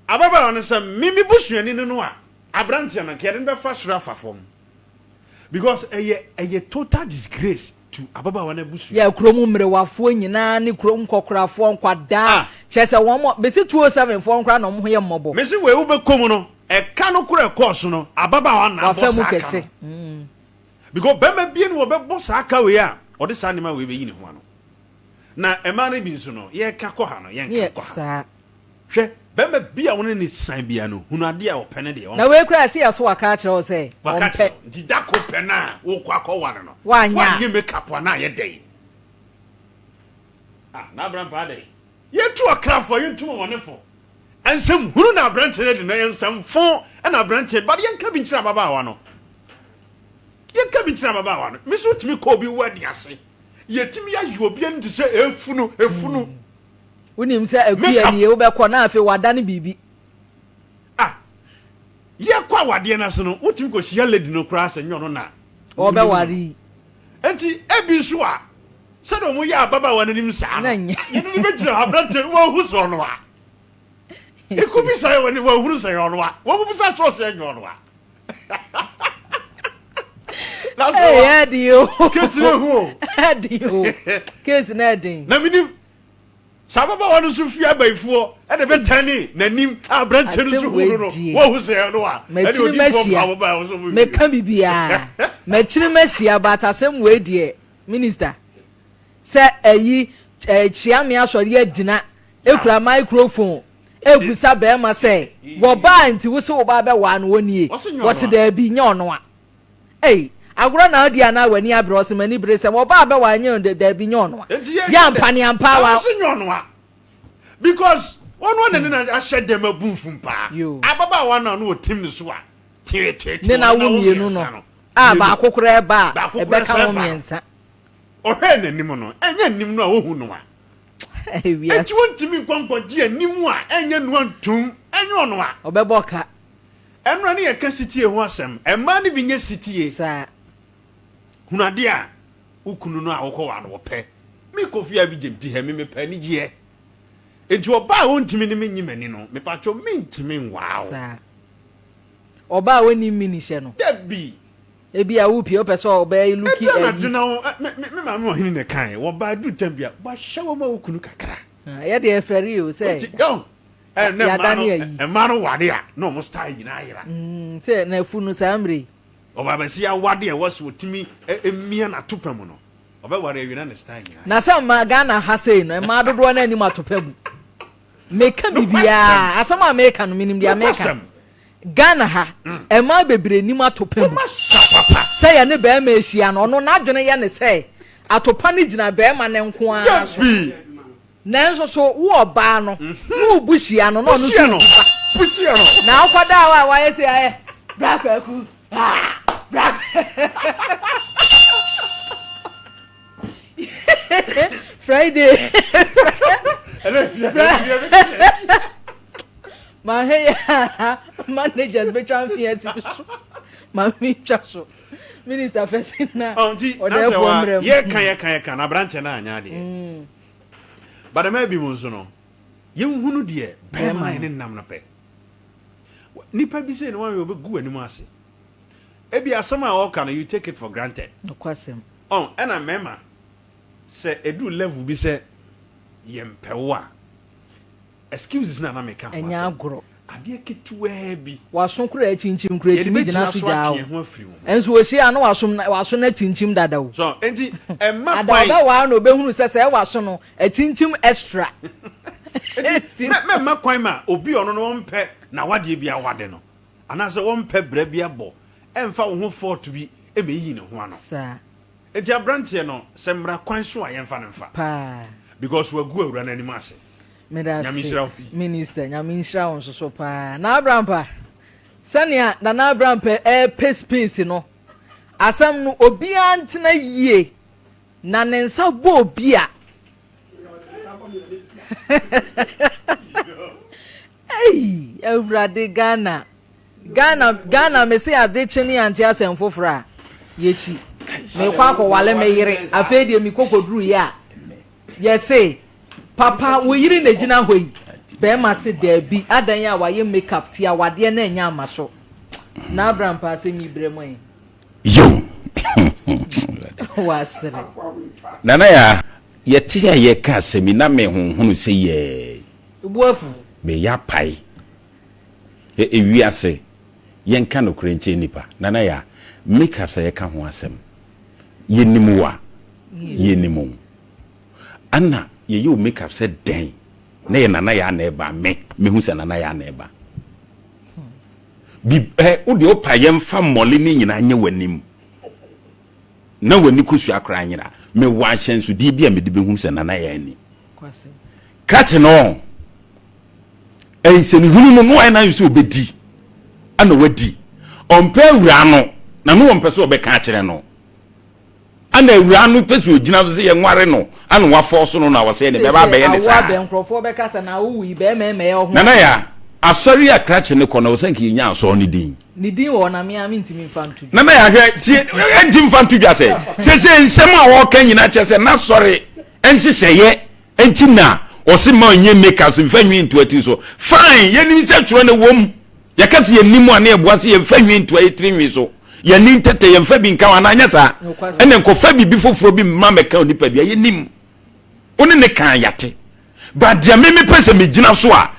ababaawa no sɛ me, me busuani no no a, Abranteɛ no nka yɛde no bɛfa soro afa fam because ɛyɛ ɛyɛ total disgrace to ababaawa no abusua. Yɛ kurom mmerewafoɔ nyinaa ne kurom nkɔkorafoɔ, nkwadaa, Ah. kyerɛ sɛ wɔn bɛsi 207 foɔ koraa na wɔn ho yɛ mmɔbɔ. Mese wei wobɛkɔ mu no ɛka no koro ɛkɔɔ so no ababaawa na abɔ Wafa mu saa ka kɛse. no because bɛrima bie no wɔbɛbɔ saa ka wei a ɔde saa nneɛma wei bɛyi ne ho ano na mmaa no bi nso no yɛka kɔ ha no Ne yɛnka yɛ nkɔ ha. saa. Hwɛ, barima bi a wo ne no san biara no, hunu adeɛ a ɔpɛ ne deɛ ɔmpɛ. Na wei koraa ɛse yɛ so waka akyerɛ wo sɛ Waka ɔmpɛ. akyerɛ wo, nti da koro pɛ no a wokɔ akɔware no, Woanyɛ a. woanyɛ makeup a na ayɛ dɛn? Ah, na abrampa adɛn? Yɛtu ɔkra fo a, yɛntu mɔmɔne fo. Nsɛm hunu na aberanteɛ no adi no, ɛyɛ nsɛm fo na aberanteɛ no, but yɛnka bi nkyerɛ ababaawa no. Yɛnka bi nkyerɛ ababaawa no. Me nso wotumi kɔ obi wedding ase, yɛtumi ayi obi anim te sɛ efunu, efunu. Wonim sɛ akua nie, wobɛkɔ na afei wadane biribi. Ah, yɛkɔ awadeɛ no ase no, wotumi kɔhyia lady no koraa sɛ nyɛ ɔno na ɔbɛware yi. Enti ebi nso a, sɛdeɛ wɔyɛ ababaawa no anim saa no, yɛne no bɛgyina hɔ, aberanteɛ no wahu sɛ ɔno a. It could be sɛ wɔne wɔahunu sɛ ɛyɛ ɔno a, wɔbɛbisa sɛ ɔsɛ ɛnyɛ ɔno a. That's Hey, ɛden o. Case no ehu o. Ɛden o. Case no ɛden. Na menim Saa ababaawa no nso fie abayifoɔ na ɛbɛtɛne n'anim a aberanteɛ no nso hunu no, wɔhu sɛ ɛno a, ɛne odiyifoɔ mpaabɔ baeɛ wɔ so mu. Meka biribiara. Makyiri mahyia but asɛm wei deɛ minister sɛ ayi kyeame asɔre agyina ekura microphone ebusa bɛrima sɛ wɔbaa nti wo se wo ba bɛwaa no wɔnie wɔse daabi nyɛ ɔno a. Ei, agorɔ na wodi anaa w'ani abere? Ɔse m'ani bere sɛ wɔba abɛware nyɛ ɔno daabi nyɛ ɔnoa. Enti yɛ Yɛ ampa ne ampa wa. Ɛno se nyɛ ɔnoa because ɔnoa na ne na ahyɛ dɛm abu nfum paa. Yoo. Ababaawa no a na ɔtim ne so a teeteete Ne na ɔne wo na wo mmienu mmiɛnsa no no a mmienu baako koraa ɛba a baako koraa ɛbɛka san ho ba no mmiɛnsa. ɔhwɛɛ n'anim no ɛnyɛ anim no a ɔhu no a Wiase. enti wontumi nkɔ nkɔgye anim a ɛnyɛ noa ntum ɛnyɛ ɔnoa. Ɔbɛbɔ ka. Ɛno ne yɛka sitie ho asɛm. Mmaa no bi nyɛ sitie. Saa. Hunu adeɛ a wo kunu no a wokɔwaa no ɔpɛ. Me Kofi Abigye mte ha, me mepɛ anigyeɛ. Enti ɔbaa a ɔntumi ne me nye m'ani no, mepakyɛw mentumi nwaa wo. Saa. Ɔbaa a ɔnnim mini hyɛ no. Dabi. Ebia wopie wopɛ sɛ ɔbɛyɛ luki Ebi ayi. anadwo na wo, me, me, me maame ɔhene na ɛkaeɛ, wɔbaa duru tam bi a, wahyɛ wo ma wo kunu kakra. Ah, yɛ deɛ ɛfɛre o sɛ. Ɔnti, oh, Ɛ nɛ mmaa no Yɛadane ayi. mmaa no ware a na wɔn style nyinaa ayera. Mm, sɛ na afu no saa mmerɛ yi. Ɔbaabasia awade a ɛwɔ sɛ ɔtumi mia n'atopa mu no, ɔbɛware awie na ne style nyinaa Na ayera. sɛ mmaa Ghana ha sei no, mmaa dodoɔ no anim atopa bu. Meka biribiara, Nokwasɛm. asɛm a meka no, menim deɛ meka. Nokwasɛm. Ghana ha, mmaa bebree nim atopa bu. Wɔn asa papa. Sɛ yɛne barima ahyia no, ɔno n'adwene yɛ ne sɛ atopa no gyina barima no nko ara so. Dabi. Nanso so wo ɔbaa no worebu hyia no na ɔno nso Buhyia no. rebu ba? Buhyia no. Na wokɔdaa hɔ a wayɛ sei ayɛ bra kwaku ah bra Friday mahwɛ yɛ a managers bɛtwa mfe asi bi so ma mentwa so minister fɛsi na ɔdɛɛfoɔ mmerɛ mu yɛka yɛka yɛka na aberanteɛ no anyɛ adeɛ But mmaa bi mu nso no, yɛnhunu deɛ bɛrima no a yɛne no nam no pɛ. Nipa bi sei no wanhwɛ ɔbɛgu w'anim ase. Ebia asɛm a ɔreka no you take it for granted. Nokwasɛm. Ɔn, ɛna mmarima, sɛ ɛduru level bi sɛ yɛmpɛ wo a, excuses no a na meka ho Ɛnyɛ asɛm. agorɔ. Adeɛ ketewaa bi. W'aso koraa akyinkyim koraa Yɛde ɛtumi gyina bɛgyina so so gyaa atwe wo. yɛn ho afiri wo ho. Nso ɔhyia a na w'aso no w'aso no akyinkyim dada o. So, enti ɛmma Ada kwan. ɔbɛwaa na ɔbɛhunu sɛ sɛɛ w'aso no akyinkyim extra. Enti mɛ mɛmma kwan ma obi a ɔno no ɔmpɛ n'awadeɛ bi awade no anaasɛ ɔmpɛ bra bi abɔ ɛmfa wo ho fault bi mmɛyiyi ne ho ano. Saa. Enti abranteɛ no sɛ mmara kwan so a yɛmfa no mfa. Paa. Because wagu awura no anim ase. Meda Nyame ase nhyira wo pii. Minister, Nyame nhyira wo nso so paa. Na Abrampa, sɛnea Nana Abrampa ɛrepɛ space no, asɛm no obiara ntena yie na ne nsa bɔ obi a. Ei awurade Ghana Ghana Ghana mese ade kye ne ante asɛm foforɔ a yɛkyi mekɔ akɔwale me yere afei deɛ mekɔ kɔduru yɛ a yɛse papa wo yere na gyina hɔ yi bɛrima se daabi adan a wayɛ makeup ti awadeɛ na ɛnyɛ ama so na abra mpa asɛm yi brɛ mu ɛ Yo! Wasere. Nana ya, yɛte a yɛka asɛm yi na me honhono sɛ yɛɛ. Wo bo afu. Meyɛ apae. Ɛ ewiase, yɛnka nokorɛ nkyerɛ nnipa. Nana Yaa, makeups a yɛka ho asɛm, yɛnim wo a? Yɛnim wo. Ana yɛyɛ wo makeup sɛ dɛn na ɛyɛ Nana Yaa na ɛba a, me, mɛhu sɛ Nana Yaa na ɛba? Bi, ɛ, wo deɛ wopɛ a yɛmfa mmɔle no nyinaa nyɛ w'anim na w'ani kosua koraa nyera. Mewɔ ahyɛnsodeɛ bi a mede bɛhu sɛ Nana Yaa ni. Krakye no nsɛnhunu no na wayɛ n'adwene sɛ ɔbɛdi ɛna wadi. Ɔmpɛ awuraa no na no ɔmpɛ sɛ ɔbɛka akyerɛ no. Ɛna awuraa no pɛ sɛ ɔgyina so sɛ yɛnware no ɛna wafɔɔso no na ɔsɛ ne bɛba abɛyɛ ne saa. Nana ya asɔre a krakye no kɔ no ɔsɛ nka yɛnya asɔre no din. Ne din wɔ hɔ na me ara mentumi mfa nto dwa. Nana ya hwɛ tie ɛnti mfa nto dwa sɛ sese nsɛm a ɔka nyinaa kyerɛ sɛ n'asɔre nhyehyɛeɛ nti na ɔse ma ɔnyɛ makeup so mfa nwi ntoa tiri so fine yɛnim sɛ twerɛ no wom yɛka sɛ yɛnim a na yɛboa sɛ yɛmfa nwi ntoa yɛ tiri nwi so yɛni ntɛtɛ yɛmfa bi nka ho anaa nyɛ saa ɛna nkɔfa biribi foforɔ bi mma mɛka onipadua yɛnim wo ne ne kan yɛate But deɛ me mepɛ sɛ megyina so a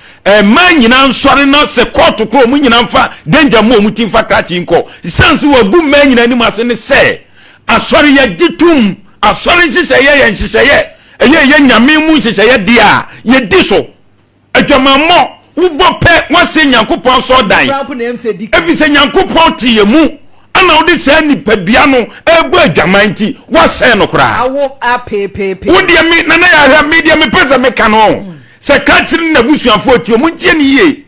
mmaa nyinaa nsɔre na sɛ kɔɔto korɔ wɔn nyinaa mfa danger mu wɔn ti mfa krakye nkɔ siane sɛ wɔagu mmaa nyinaa anim ase ne sɛ asɔre yɛgye tom asɔre nhyehyɛeɛ yɛ nhyehyɛeɛ ɛyɛ ɛyɛ nyame mu nhyehyɛeɛ deɛ a yɛdi so Adwamammɔ, wobɔ pɛ woasɛe Nyankopɔn asɔrdan, efisɛ Nyankopɔn te yɛn mu, ɛna wode saa nipadua no rebɔ adwaman nti, woasɛe no koraa. Awo apeepeepee. Wo deɛ me, Nana Yahweh, me deɛ mepɛ sɛ meka no, sɛ Krakyere ne n'abusuafoɔ tie, wɔn ntie no yie.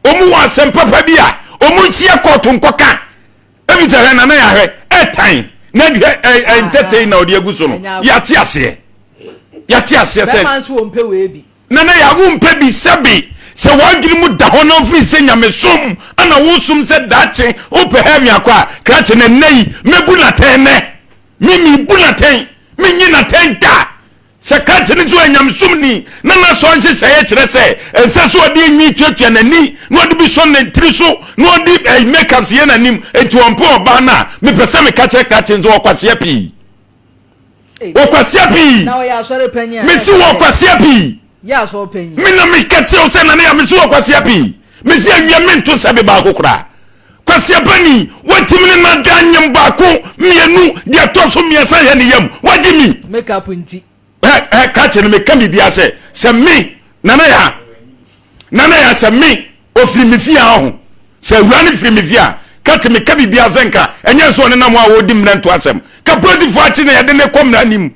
Wɔn wɔ asɛm papa bi a, wɔn nhyia kɔɔto nkɔka. Efisɛ hwɛ, Nana Yahweh, ɛtan na hwɛ ɛ ɛ ntɛtɛ yi na ɔde agu so no, yɛate aseɛ. Yɛate aseɛ sɛ. Bɛrima nso wɔmpɛ wei bi. Nana Yaa wo mpɛ bi sɛbe sɛ w'adwene mu da hɔ na wofiri sɛ nyamesom ana wosom sɛ daakye wopɛ heaven akɔ a krakye na nnɛ yi mɛbu no atɛn nnɛ me mebu no atɛn menyi no atɛn da sɛ krakye no nso ɔyɛ nyamesom ni na n'asɔre nhyehyɛeɛ kyerɛ sɛ ɛnsɛ sɛ ɔde nwi tuatua n'ani na ɔde bi sɔ ne tiri so na ɔde eh, makeups yɛ n'anim enti ɔmpɛ ɔbaa no a mepɛ sɛ meka kyerɛ krakye nso ɔkwaseɛ pii Wɔ kwasia pii. Mesi wɔ kwasia pii. Me na meka kyerɛ wo sɛ nane a mesi wɔ kwasia pii. Mesi awia mento sɛbe baako koraa. Kwasia pani watimi ne nada nyem baako mmienu deɛ ɛtɔ so mmiɛnsa yɛ ne yam wagye mi. Makeup nti. Ɛ ɛ krakye no meka biribiara sɛ sɛ me nana ya nana ya sɛ me Ɔfiri me fie a ɔho. Sɛ awuraa no firi me fie a, ka te meka biribiara sɛ nka ɛnyɛ nso ɔnenam hɔ a ɔredi mmara nto asɛm. Ka polisifoɔ akye na yɛde no rekɔ mmara anim.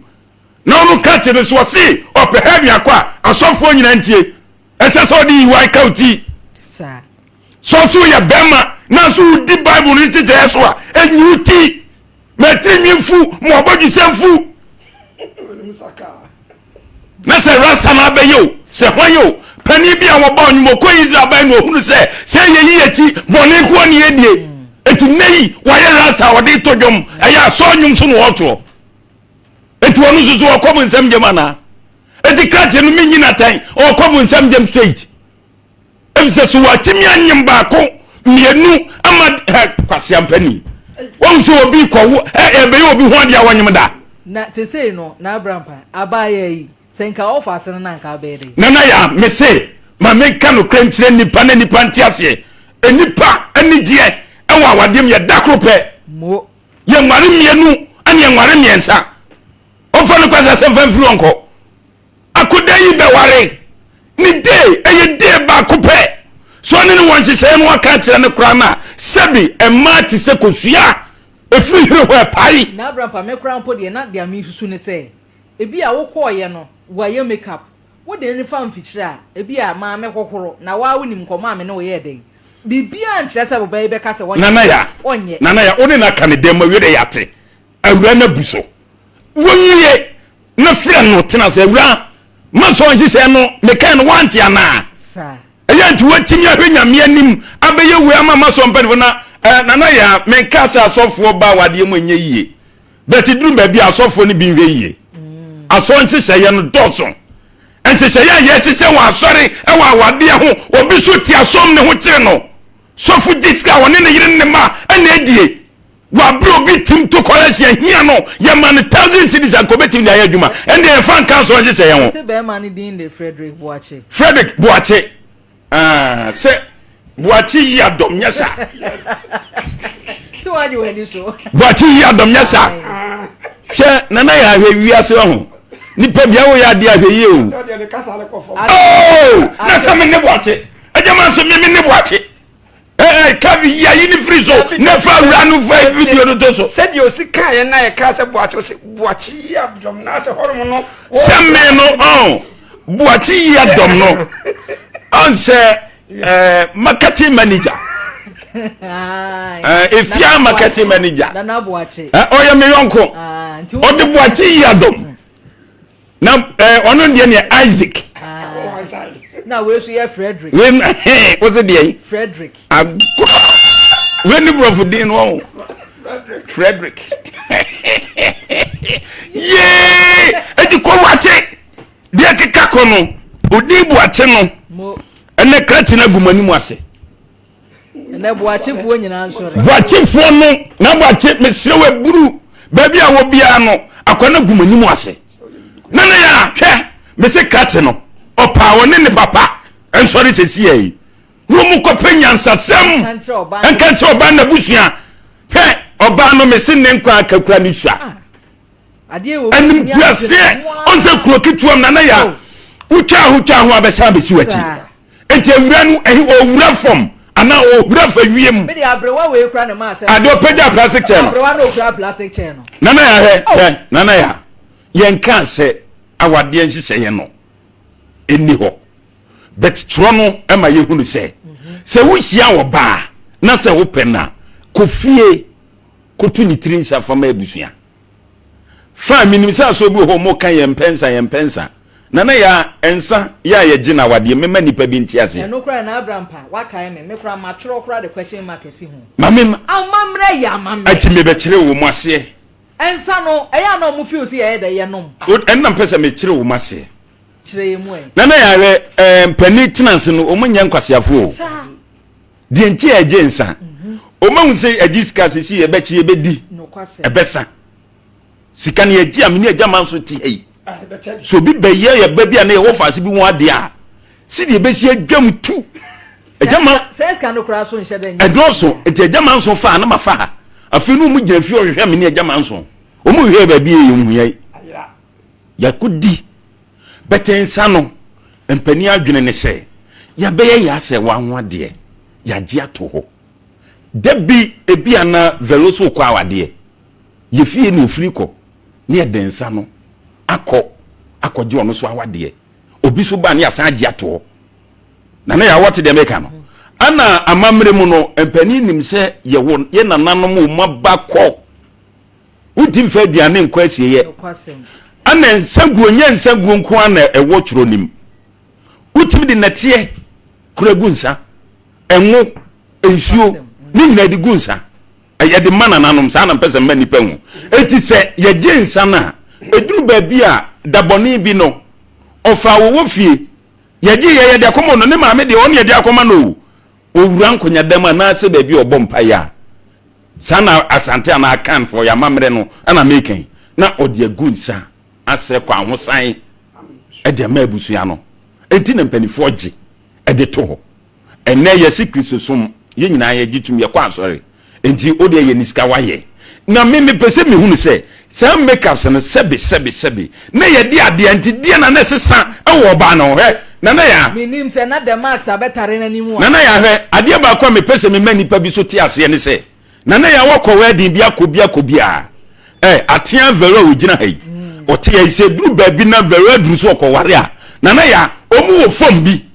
Na ɔno ka te no so ɔse ɔpɛ heaven akɔ a, asɔfoɔ nyinaa ntie. Ɛsɛ sɛ ɔde yiwae ka wo ti. Saa. Sɛ ɔse woyɛ bɛrima nanso wodi Bible no nkyekyɛeɛ so a, ɛnyi wo ti. Ma tirinwi mfu, ma w'abɔdwesɛ mfu. Na sɛ rasta na abɛyɛ o, sɛ hwan o, panin bi a wɔbɔ nnwom ɔkɔ Israel ban na ɔhunu sɛ sɛ yɛyi yɛkyi bɔne nkoa ne yɛdie. Enti nnɛ yi wayɛ rasta a ɔde to dwom, ɛyɛ asɔɔ nnwom so na ɔtoɔ. Enti ɔno nso so ɔkɔ bo nsɛm gyam anaa? Enti krakye no menyi no atɛn, ɔkɔ bo nsɛm gyam straight. Efisɛ so watumi anyem baako, mmienu ama hɛ kwasea mpanin. Wɔn sɛ obi kɔ wo ɛ ɛbɛyɛ obi ho adeɛ a wɔnyem da. Na sesei no n'abrampa abaayaa yi sɛ nka ɔfa ase no na nka abɛyɛ dɛn. Nana Yaa mese ma menka nokorɛ nkyerɛ nnipa na nnipa nte aseɛ. Nnipa anigyeɛ wɔ awadeɛ mu yɛ da koro pɛ. Mo. Yɛnware mmienu ɛne yɛnware mmiɛnsa. Ɔmfa no kwasi asɛm fa mfiri hɔ nkɔ. Akoda yi bɛware ne day ɛyɛ day baako pɛ. So ɔne ne wɔ nhyehyɛeɛ no waka akyerɛ no koraa no a sɛbi mmaa te sɛ kosua ɛfiri hwere hɔ ɛpae. Na Abrampa me koraa mpo deɛ na deɛ mesusu ne sɛ ebi a wokɔɔyɛ no wayɛ make up wode no fa mfikyire a ebi a maame hohoro na waa wonim nkɔmmɔ a me ne wo yɛɛ dɛn biribiara nkyerɛ sɛ ɔbaa yi bɛka sɛ ɔnyɛ Nana ya ɔnyɛ. Nana ya wo ne no aka ne dɛn ma wie dɛ yɛate awura no abu so Wɔnwie na frɛ no tena ase, Awuraa, masɔ nhyehyɛɛ no, mekae no woante anaa? Ɛyɛ nti woatumi ahwɛ Nyame anim abɛyɛ wei ama masɔ mpanimfoɔ na eh, Nana Yaa, menkaa sɛ asɔfoɔ ba awadeɛ mu ɛnyɛ yie, but duru baabi a asɔfoɔ no bi nhwɛ yie. Asɔ nhyehyɛeɛ no dɔɔso. Nhyehyɛeɛ a yɛhyehyɛ wɔ asɔre wɔ awadeɛ ho, obi so te asɔm ne ho kyere no. Sɔfo gye sika a ɔne ne yere ne ne mma ɛna adie. Wɔ abere obi tim to kɔlɛs yɛ hia no yɛ ma no thousand cedis anka obetumi de ayɛ adwuma ɛnde yɛ fa nka asɔre nhyehyɛ yɛn ho. Sɛ bɛrima no din de Frederick Boakye. Frederick Boakye ah sɛ Boakye yi adɔm nyɛ sa. Sɛ wagye w'ani so. Boakye yi adɔm nyɛ sa. Hwɛ nana yɛ ahwɛ wiase ɔho nipa bia woyɛ adeɛ ahwɛ yie o. Oh na sɛ me ne Boakye ɛgyama nso me me ne Boakye. Ɛɛ ka yi ayi ne firi so na fa awura no fa video no to so. Sɛdeɛ ɔsi kaa yɛn na yɛ kaa sɛ Boakye ɔsi Boakye yi adɔm na asɛ hɔnom no. Sɛ me no ɔn Boakye yi adɔm no ɔn sɛ ɛɛ marketing manager. Ɛɛ efia marketing manager. Ɛɛ ɔyɛ me yɔnko. Ɔde Boakye yi adɔm. Na ɛɛ ɔno deɛ neɛ Isaac. Na wei nso yɛ Frederick. Wei no ɛhɛn wosɛ deɛ yi. Frederick. Agorɔ wei ne borɔfo din no ɔho. Frederick. Yee eti kɔ wakye deɛ keka kɔ no odin buakye no ɛnɛ krakye no agu mu anim ase. Ɛnɛ Boakyefoɔ nyinaa nsɔre. Boakyefoɔ no na Boakye mesrɛ wo aburu baabi a wɔ biara no akwa no agu m'anim ase. Na ne yɛ a hwɛ mese krakye no ɔpaa ɔne ne papa nsɔre sɛsiɛ yi na wɔn kɔpɛ nyansasɛm nka nkyerɛ ɔbaa n'abusua hwɛ ɔbaa no mese ne nkwa akakura ne sua. Ah. Animguaseɛ ɔnsɛ kuro ketewa mu nana yɛ a wotwa ho twa ho abɛsan abɛsi w'akyi. Nti awura no ɛhe ɔwura fam anaa ɔwura fa wiem. Me de aberewa wei kura ne ma asɛm. Ade ɔpɛgya plastic chair no. Aberewa na okura plastic chair no. Nana ya hwɛ hwɛ nana ya yɛn kaa sɛ awadeɛ nhyehyɛeɛ no ɛnni hɔ but twerɛ no ɛma yɛhunu sɛ sɛ wohyia ɔbaa na sɛ wopɛ no a kɔ fie kɔtu ne tiri nsa fa ma abusua. Fine, menim sɛ asɔre bi wɔ hɔ wɔn ka yɛn mpɛ nsa, yɛn mpɛ nsa. Nana yaa, nsa yɛ a yɛgye no awadeɛ, mema nnipa bi nte aseɛ. Ɛno koraa na Abrampa, wakae me, me koraa matwerɛ koraa de question mark asi ho. Ma me ma. Amammerɛ yɛ amammerɛ. Ati mebɛkyerɛ wɔn aseɛ. Nsa no, ɛyɛ a na wɔn feel sɛ yɛyɛ dɛ, yɛnom. Ɛno na mpɛ sɛ mekyerɛ wɔn aseɛ. Kyerɛ yɛn mu ɛ. Nana yaa hwɛ, ɛɛ mpanin tena ase no, wɔn nyɛ nkwaseafoɔ o. Saa. Deɛ nti a ɛgye nsa, wɔn ahu sɛ ɛgye sika sisi yɛbɛkye yɛbɛdi, ɛbɛsa. Sika no yɛgye a mene agya ma nso te ha yi. So obi bɛyɛ yɛ ba bi a na yɛwɔ faase bi ho adeɛ a, si deɛ ɛbɛsi adwam tu. Agya ma ɛdɔɔso nti agya ma nso fa na ma fa ha. Afei no wɔn gyina fie ɔhwehwɛ mene agya ma nso. Wɔn hwehwɛ baabi yɛ yɛn hu yɛ. Yɛakɔdi. But nsa no, mpanin adwene ne sɛ, yɛabɛyɛ yɛn asɛewa ho adeɛ, yɛagye ato hɔ. Da bi, ebia na Vero nso rekɔ awadeɛ. Yɛ fie na ɔfiri kɔ, na yɛde nsa no akɔ akɔgye ɔno nso awadeɛ. Obi nso ba a, na yɛasan agye ato hɔ. Nana Yaa, woate deɛ meka no? Ɛna amammerɛ mu no, mpanin nim sɛ yɛwɔ yɛn nananom wɔn aba kɔ. Wonti mfa aduane nkɔ asieeɛ. Ɛna nsaguo nyɛ nsaguo nko ara na ɛwɔ twerɛ no mu. Wotumi de nɛteɛ kura gu nsa, ɛngo, nsuo, ne nyinaa de gu nsa. Yɛde ma nananom, saa na mpɛ sɛ mma nnipa hu. Enti sɛ yɛgye nsa no a, ɛduru baabi a dabɔne bi no, ɔfa wɔwɔ fie, yɛgye yɛ yɛde akɔma no, ne maame deɛ ɔne yɛde akɔma no o. Ɔwura nkonyadam anaasɛ baabi a ɔbɔ mpaeɛ a, Saa na Asante anaa Akanfoɔ yɛn amammerɛ no na meka yi, na ɔde agu nsa asrɛ kɔ ahosan de ama abusua no. Enti na mpanimfoɔ gye de to hɔ. Ɛnnɛ yɛse Kristosom, yɛn nyinaa yɛgye tom, yɛkɔ asɔre. Enti wo deɛ yɛ ne sika wayɛ. Na me mepɛ sɛ mehunu sɛ saa makeups no sɛbe sɛbe sɛbe na yɛde adeɛ nti deɛ na na ɛsesa wɔ ɔbaa no ho hwɛ Nana Yaa. Menim sɛ na the marks abɛtare n'anim a. Nana Yaa hwɛ adeɛ baako a mepɛ sɛ mema nnipa bi so te aseɛ ne sɛ Nana Yaa wakɔ wedding bi akɔ bi akɔ bi a eh atea Vero a ɔgyina ha yi ɔte ha yi sɛ ɛduru baabi na Vero aduru so ɔkɔware a Nana Yaa ɔmu wɔ fam bi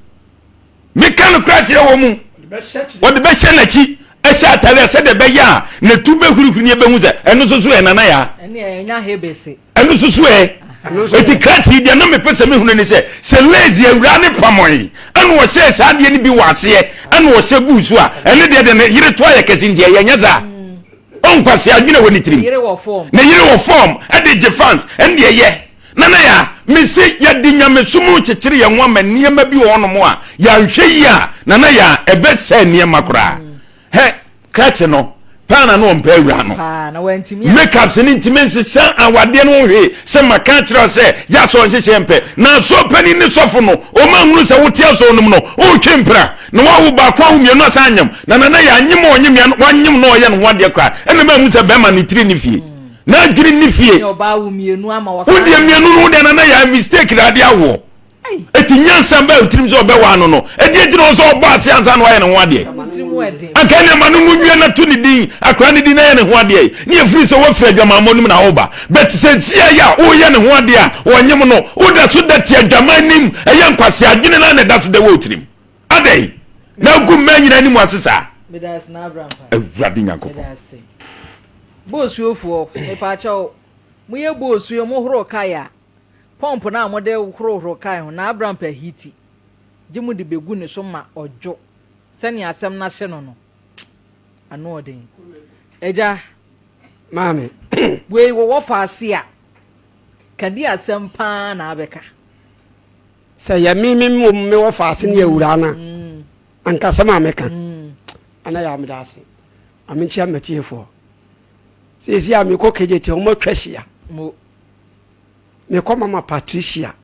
Meka nokorɛ akyerɛ wɔn mu, wɔde bɛhyɛ n'akyi hyɛ atare a sɛdeɛ ɛbɛyɛ a n'atu bɛhurihuri ne ɛbɛhu sɛ ɛno nso so ɛ nana yaa. Ɛno nso so ɛ. Eti krakye yi deɛ na mepɛ sɛ mehunu ne sɛ sɛ lazy awuraa ne pamɔe ɛna ɔhyɛɛ saa adeɛ no bi wɔ aseɛ ɛna ɔhyɛ guu so a ɛne deɛ deɛ ne yere to ayɛ kɛse nti ɛyɛ nyɛ saa. Ɔnkwasi adwene wɔ ne tirim. Ne yere wɔ fɔm ɛde gye fans ɛne deɛ yɛ. Nana Yaa, mese yɛde nyamesom rekyekyere yɛn ho ama nneɛma bi wɔ hɔnom a yɛanhwɛ yie a, Nana Yaa, ɛbɛsɛe nneɛma koraa. Hɛ, krakye no, paa na na ɔmpɛ awura no. Makeups no ntumi nsesa awadeɛ no ho hwee sɛ maka akyerɛ wo sɛ yɛ asɔre nhyehyɛɛ mpɛ. Na asɔre panin ne sɔfo no, wɔn anhunu sɛ wote asɔre no mu no, woretwe mpena. Na wawo baako awo mmienu asan anyem. Na Nana Yaa, anyem a ɔnyem ya, wanyem na ɔyɛ ne ho adeɛ koraa. Ɛna manhu sɛ bɛrima no tiri ne fie. N'adwene nni fie. Wo deɛ mmienu no wo deɛ nana yɛ mistake na ade awoɔ. Eti nyansa bɛɛ otirim sɛ ɔbɛwaa no no. Ɛdeɛ nti na ɔsɛ ɔbɔ ase ansa na wayɛ ne ho adeɛ. Anka ɛne ma no nwo nwie na to ne din akora ne din na yɛ ne ho adeɛ. Ne yɛ firi sɛ wafiri adwamammɔ no mu na woba. But sɛ sia yɛ a woyɛ ne ho adeɛ a wɔnyem no woda so da te adwaman nim ɛyɛ nkwasea adwene no a na ɛda so da wɔ otirim. Adɛn na agu mmaa nyinaa anim ase saa? Awurade Nyankopɔn. Boosuofoɔ, mepaakyɛw, moyɛ boosuo, mohoro kae a, pɔmp no a mode horohoro kae ho na Abrampa hiti, gye mode begu ne so ma ɔdwo, sɛnea asɛm no ahyɛ no no. Ano ɔden. Agya. Maame. Wei wɔ wɔfa ase a, ka di asɛm paa na abɛka. Sɛ yɛ me me mmom me wɔfa ase ne awuraa no a, anka asɛm a mɛka ana yɛ a meda ase. Ma menkyia m'atiefoɔ. Seesei a mekɔ KJT a, wɔatwa ahyia. Mekɔ Mama Patricia.